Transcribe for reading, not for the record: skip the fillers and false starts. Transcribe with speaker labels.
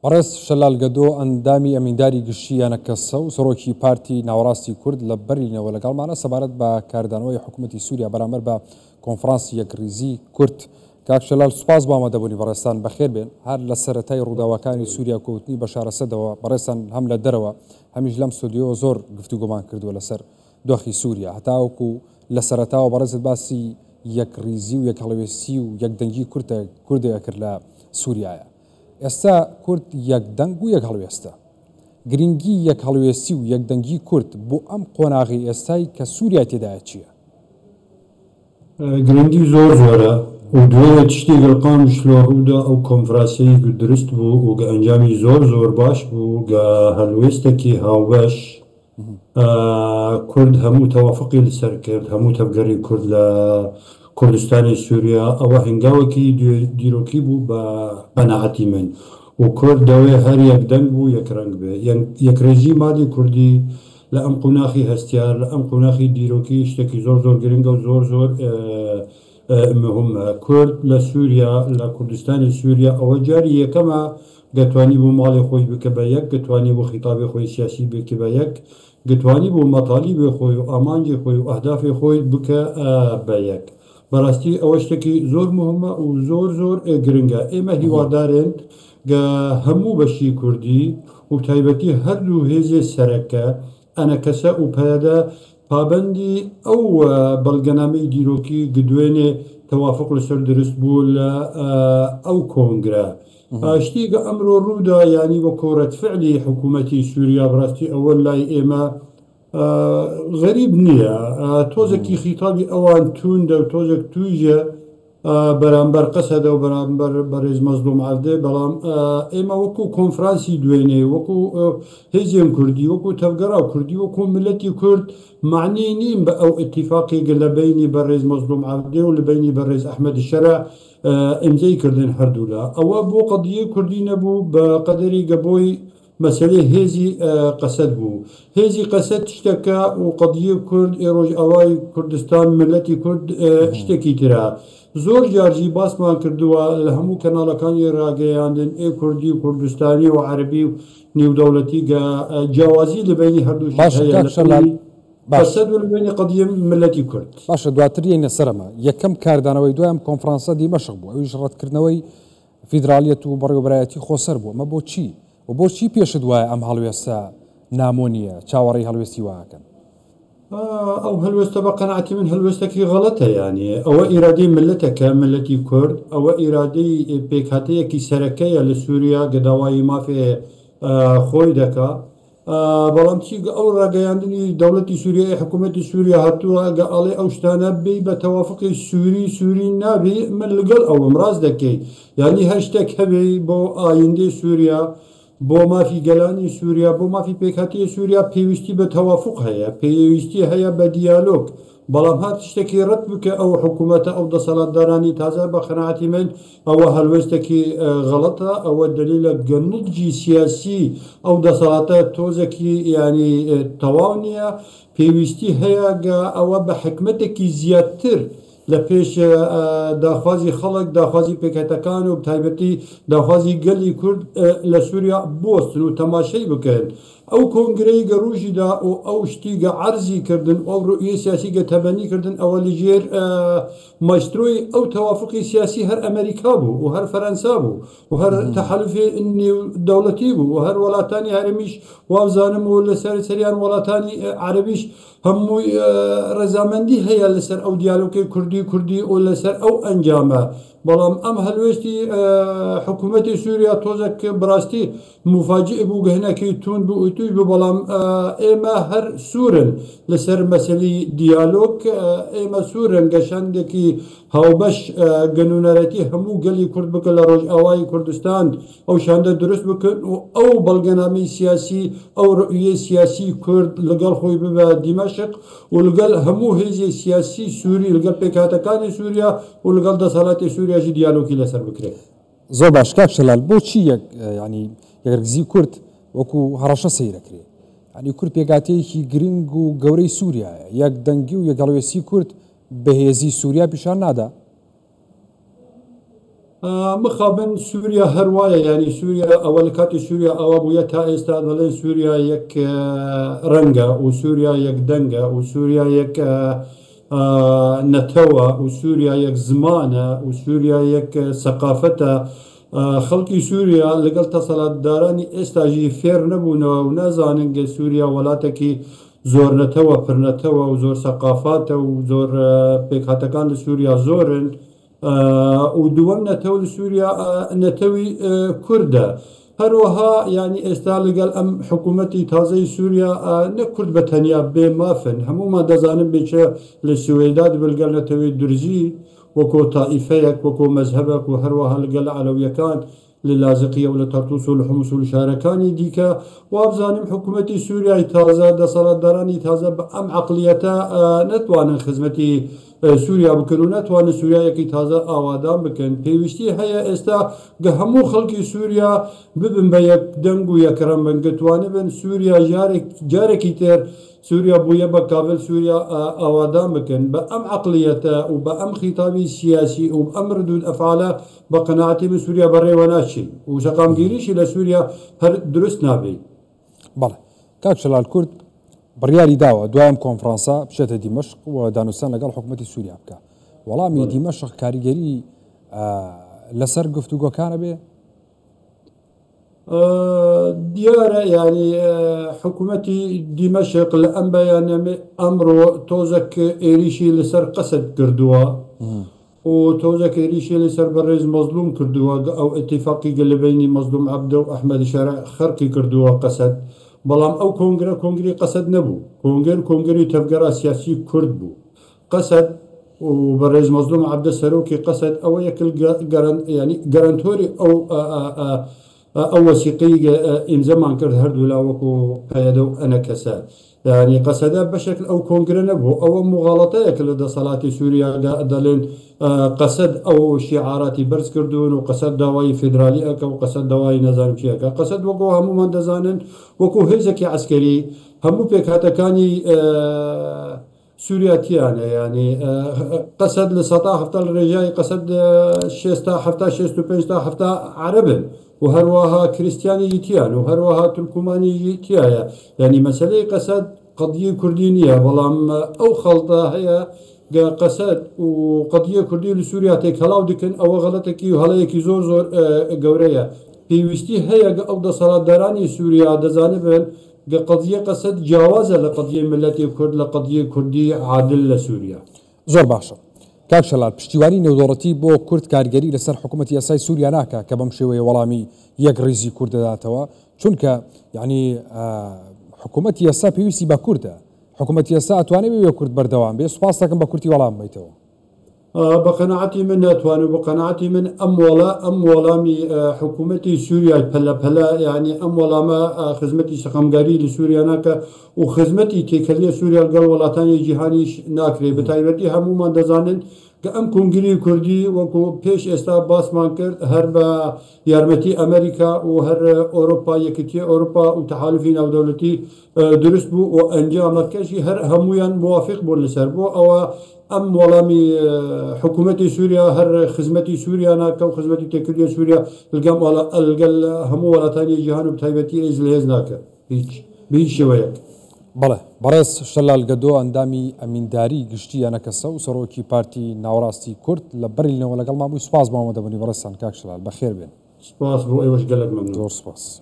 Speaker 1: بەڕێز شەلال گەدۆ ئەندامی ئەمینداری گشتی یانەکەسە و سەرۆکی پارتی ناوەڕاستی کورد لە بەرلینەوە لەگەڵمانە سەبارەت بە کاردانەوەی حکوومەتی سووریا بەرامبەر بە کۆنفرانسی یەکڕیزی کورد. کاک شەلال سوپاس بۆ ئامادەبوونی بەڕێزتان، بەخێر بێن. هەر لە سەرەتای ڕووداوەکانی سووریا و کەوتنی بەشار ئەسەدەوە بەڕێزتان هەم لە دەرەوە هەمیش لەم ستۆدیۆوە زۆر گفتوگۆمان کردووە لەسەر دۆخی سووریا هەتاوەکو لە سەرەتاوە بەڕێزت باسی یەکڕیزی و یەکهەڵوێستی و یەکدەنگی کوردە کوردێ ئەکرد لە سووریایە. ئێستا کورد یەک دەنگ و یەک هەڵوێستە. گرنگی یەک هەڵوێستی و یەک دەنگی کورد بۆ ئەم قۆناغەی ئێستای کە سوریای تێدایە چییە؟
Speaker 2: گرنگی زۆر زۆرە و دوێنێ تشتێک لە قامیشلۆ ڕوودا ئەو کۆنفراسەی گ دروست بوو و گە ئەنجامی زۆر زۆر باش بوو گە هەلوێستەکی هاوبەش کورد هەموو تەوافقی لەسەر کرد، هەموو تەڤگەری کورد لە کوردستانی سوریا، ئەوە هەنگاوێکی دیرۆکی بوو بە قەناعەتی من و کورد دەوێ هەر یەک دەنگ بوو یەک رەنگ بێ. یەکرێزی مالی کوردی لە ئەم قوناخی هەستیار، لە ئەم قوناخی دیرۆکی شتێکی زۆر زۆر گرنگە و زۆر زۆر مهمە. کورد لە سوریا، لە کوردستانی سوریا ئەوە جاری یەکەمە گە توانیبوو ماڵێ خۆی بکە بە یەک، گە توانیبوو خیتابێ خۆی سیاسی بکە بە یەک، گە توانیبوو مەتالیبێ خۆی و ئامانجێ خۆی و ئەهدافێ خۆی بکە بە یەک. بەراستی ئەوە شتێکی زۆر مهمە و زۆر زۆر گرنگە. ئێمە هیوادارێن گە هەموو بەشی کوردی و تایبەتی هەردوو هێزێ سەرەکە ئەنەکەسە و پەیەدە پابەندی ئەو بەڵگەنامەی دیرۆکی گ دوێنێ تەوافق لەسەر درست بوو لە ئەو کۆنگرە. شتی گ ئەمرۆ ڕوودا یانی وەکۆ رەدفعلی حکوومەتی سووریا بەڕاستی ئەوە لای ئێمە غەریب نییە. تۆزێکی خیتابی ئەوان تووندە و تۆزێک تووژە بەرامبەر قەسەدە و بەرامبەر بەڕێز مەزلوم عەبدێ، بەڵام ئێمە وەکو کۆنفرانسی دوێنێ، وەکو هێزێن کوردی، وەکو تەڤگەرا کوردی، وەکو ملەتی کورد مەعنی نین بە ئەو ئیتیفاقی گە لە بەینی بەڕێز مەزلوم عەبدێ و لە بەینی بەڕێز ئەحمەد شەرع ئیمزەی کردن هەردوولا. ئەوە بۆ قەدیەی کوردی نەبوو بە قەدەری گە بۆی مەسەلەی هێزی قەسەد بوو. هێزی قەسەد شتەکە و قەدیەی کورد ئێ ڕۆژئاوای کوردستان ملەتی کورد شتێکی ترە. زۆر جار ژی باسمان کردووە لە هەموو کەناڵەکانی ڕاگەیاندن ئێ کوردی و کوردستانی و عەرەبی و نیودەوڵەتی گە جیاوازی لە بەینی هەردوو شت
Speaker 1: باشە
Speaker 2: هەیە
Speaker 1: کاک
Speaker 2: لە
Speaker 1: شەلال
Speaker 2: بەینی
Speaker 1: باش.
Speaker 2: قەسەد و لە بەینی قەدیەی ملەتی کورد.
Speaker 1: باشە دواتر یەینە سەر ئەمە. یەکەم کاردانەوەی دوای ئەم کۆنفرانسە دیمەشق بوو ئەویش ڕەتکردنەوەی فیدراڵیەت و بەڕێوەبەرایەتی خۆسەر بوو، ئەمە بۆچی و بۆچی پێشت وایە ئەم هەڵوێستە نامۆ نییە، چاوەڕێی هەڵوێستی وا ئەکەن؟
Speaker 2: ئەو هەلوێستە بە قەناعەتی من هەلوێستەکی غەڵەتە، یانی ئەوە ئیرادەی مللەتەکە، مللەتی کورد، ئەوە ئیرادەی پێکهاتەیەکی سەرەکەیە لە سوریا گە داوای مافێ خۆی دەکا. بەڵام چی ئەو ڕاگەیاندنی دەوڵەتی سووریای حکوومەتی سووریا هاتووە گە ئەڵێ ئەو شتانە بی بە تەوافقی سووری سووری نابی، من لەگەڵ ئەوم ڕاست دەکەی، یعنی هەر شتێک هەبێ بۆ ئایندەی سووریا، بۆ مافی گەلانی سووریا، بۆ مافی پێکهاتەی سووریا پێویستی بە تەوافق هەیە، پێویستی هەیە بە دیالۆگ. بەڵام هەر شتێکی ڕەت بکە ئەو حکوومەتە، ئەو دەسەڵاتدارانی تازە، بە قەناعەتی من ئەوە هەلوێستێکی غەڵەتە، ئەوە دەلیلە گە نضجی سیاسی ئەو دەسەڵاتە تۆزێکی یعنی تەواو نییە. پێویستی هەیە گە ئەوە بە حکمەتێکی زیاتر لە پێش داخوازی خەڵک، داخوازی پێکهاتەکان و تایبەتی داخوازی گەلی کورد لە سووریا بوەستن و تەماشای بکەن. ئەو کۆنگرەی گە ڕووژیدا و ئەو شتی گە عەرزی کردن و ئەو ڕوئیەی سیاسی گە تەبەنی کردن ئەوە لەژێر مایسترۆی ئەو تەوافقی سیاسی هەر ئەمریکا بوو و هەر فەرەنسا بوو و هەر تەحەلوفی نێودەوڵەتی بوو و هەر وڵاتانی هەرێمیش وابزانم و لەسەر سەریان وڵاتانی عەرەبیش هەمووی ڕەزامەندی هەیە لەسەر ئەو دیالۆگی کوردی کوردی و لەسەر ئەو ئەنجامە. بەڵام ئەم هەلوێستی حکوومەتی سووریا تۆزێک بەڕاستی موفاجئ بوو، گەهنەکی توند بوو و توش بوو، بەڵام ئێمە هەر سوورن لەسەر مەسەلی دیالۆگ، ئێمە سوورن گەشەندێکی هاوبەش گەنونەرەتی هەموو گەلی کورد بکە لە ڕۆژئاوای کوردستان، ئەو شاندە دروست بکەن و ئەو بەڵگەنامەی سیاسی، ئەو ڕوئیەی سیاسی کورد لەگەڵ خۆی ببە دیمەشق و لەگەڵ هەموو هێزی سیاسی سووری، لەگەڵ پێکهاتەکانی سووریا و لەگەڵ دەسەڵاتی سووریاشی دیالۆگی لەسەر بکرێت.
Speaker 1: زۆر باش کاک شەلال، بۆچی یەک یعنی یەکڕیزی کورد وەکو هەڕەشە سەیرەکرێ؟ یعنی کورد پێکهاتەیەکی گرنگ و گەورەی سووریایە، یەک دەنگی و یەک هەڵوێستی کورد بەهێزی سووریا پیشان نادا؟
Speaker 2: مخابن سووریا هەر وایە، یانی سووریا ئەوە لە کاتی سووریا ئاوا بوویە تا ئێستا دەڵێن سووریا یەک ڕەنگە و سووریا یەک دەنگە و سووریا یەک نەتەوە و سووریا یەک زمانە و سووریا یەک سەقافەتە. خەڵکی سووریا لەگەڵ تەسەلاتدارانی ئێستاژی فێر نەبوونەوە و نازانن گە سووریا وڵاتێکی زۆر نەتەوە، پرنەتەوە و زۆر سەقافاتە و زۆر پێکهاتەکان لە سووریا زۆرن. و دووەم نەتەوە لە سووریا نەتەوی کوردە. هەروەها یانی ئێستا لەگەڵ ئەم حکوومەتی تازەی سووریا نەک کورد بە تەنیا بێ مافن، هەموومان دەزانن بێ چ لە سوەیدا دەبێ لەگەڵ نەتەوەی درزی وەکۆ تائیفەیەک وەکۆ مەزهەبەک و هەروەها لەگەڵ عەلەویەکان لە لازقیە و لە تەرتوس و لە حومس و لە شارەکانی دیکە. وابزانم حکوومەتی سووریای تازە، دەسەڵاتدارانی تازە بە ئەم عەقڵیەتە نەتوانن خزمەتی سووریا بکەن و نەتوانن سووریایەکی تازە ئاوادان بکەن. پێویستی هەیە ئێستا گە هەموو خەڵکی سووریا ببن بە یەک دەنگ و یەک ڕەنگ، گەتوانبن سووریا جارێکی تر سووریا بوویە بە کاڤل سووریا ئاوادان بکەن. بە ئەم عەقڵیەتە و بە ئەم خیتابی سیاسی و ئەم ردود ئەفعالە بە قەناعەتی من سووریا بەڕێوە ناچی و سەقامگیریشی لە سووریا هەر دروست نابێ.
Speaker 1: بەڵێ کاک شەلال، کورد بڕیاری داوە دوای ئەم کۆنفرانسە بچێتە دیمەشق و دانوستان لەگەڵ حکوومەتی سووریا بکە. وەڵامی دیمەشق کاریگەری لەسەر گفتوگۆکانە بێ؟
Speaker 2: دیارە یعنی حکوومەتی دیمەشق لە ئەم بەیاننامەی ئەمڕۆ تۆزێک ئێریشی لەسەر قەسد کردووە و تۆزێک ئێریشی لەسەر بەڕێز مەزلوم کردووە، ئەو ئیتیفاقی گە لە بەینی مەزلوم عەبدە و ئەحمەد شەرع خەرقی کردووە قەسد. بەڵام ئەو کۆنگرە کۆنگری قەسد نەبوو، کۆنگر کۆنگری تەڤگەرا سیاسی کورد بوو. قەسد و بەڕێز مەزلوم عەبدە سەرۆکی قەسد ئەوە یەکل ینی گەرەنتۆری ئەو ئەو وەسیقەی ئیمزەمان کرد هەردوولا وەکو پەیەدە و ئەنەکەسە. یعنی قەسەدە بەشێک ئەو کۆنگرە نەبوو، ئەوە مغاڵەتەیەک لە دەسەڵاتی سووریا دەڵێن قەسەد ئەو شیعاراتی بەرز کردوون و قەسەد داوای فیدرالی ئەکە و قەسەد داوای نەزانم چی ئەکە. قەسەد وەکو هەموومان دەزانن وەکو هێزێکی عەسکەری هەموو پێکهاتەکانی سووریا تیانە. یعنی قەسەد لە 70% لە ڕێژای قەسەد 60 تا 70 65 تا 70 عەرەبن و هەروەها کریستیانی تیان و هەروەها تورکمانی تیایە. یعنی مەسەلەی قەسەد قضیە کوردی نییە، بەڵام ئەو خەڵتە هەیە قەسەد و قضیە کوردی لە سووریا تێکەڵاو دەکەن، ئەوە غەڵەتێکی و هەڵەیەکی زۆر زۆر گەورەیە. پێویستی هەیە ئەو دەسەڵاتدارانی سووریا دەزانبن قضیە قەسەد جیاوازە لە قضیەی ملەتی کورد، لە قضیەی کوردی عادل لە سووریا.
Speaker 1: زۆر باشە کاک شەلال، پشتیوانی نێودەوڵەتی بۆ کورد کاریگەری لەسەر حکوومەتی یاسای سووریا ناکا کە بەم شێوەیە وەڵامی یەک ڕیزی کورد دەداتەوە، چونکە یعنی حکوومەتی یاسا پێویستی بە کوردە، حکوومەتی یاسا ئەتوانێت بێ کورد بەردەوام بێ. سوپاس دەکەم بە کورتی وەڵام بیتەوە.
Speaker 2: بە قەناعەتی من ناتوانم، بە قەناعەتی من ئەم وەڵا ئەم وەڵامی حکوومەتی سووریای پەلە پەلە، یعنی ئەم وەڵامە خزمەتی سەقامگاری لە سووریا ناکە و خزمەتی تێکەلیە سووریا لەگەڵ وڵاتانی جیهانیش ناکرێت. بە تایبەتی هەمومان دەزانن کە ئەم کۆنگری کوردی وەکو پێش ئێستا باسمان کرد هەر بە یارمەتی ئەمریکا و هەر ئەوروپا، یەکێتی ئەوروپا و تەحالفی ناودەوڵەتی دروست بوو و ئەنجامەکەشی هەر هەمویان موافق بوون لەسەر. بۆ ئەوە ئەم وەڵامی حکوومەتی سووریا هەر خزمەتی سووریا ناکە و خزمەتی تێکردی سووریا لەگەڵ هەموو وڵاتانی جیهان و تایبەتی ئێز لە هێز ناکە هیچ بە هیچ شێوەیەک.
Speaker 1: بەڵێ بەڕێز شەلال گەدۆ، ئەندامی ئەمینداری گشتی ئەنەکەسە و سەرۆکی پارتی ناوەڕاستی کورد لە بەرلینەوە لەگەڵمان بووی. سوپاس بۆ ئامادەبوونی بەڕێزتان کاک شەلال، بەخێر بێن.
Speaker 2: سوپاس بۆ ئێوەش، گەلەک مەمنون.
Speaker 1: زۆر سوپاس.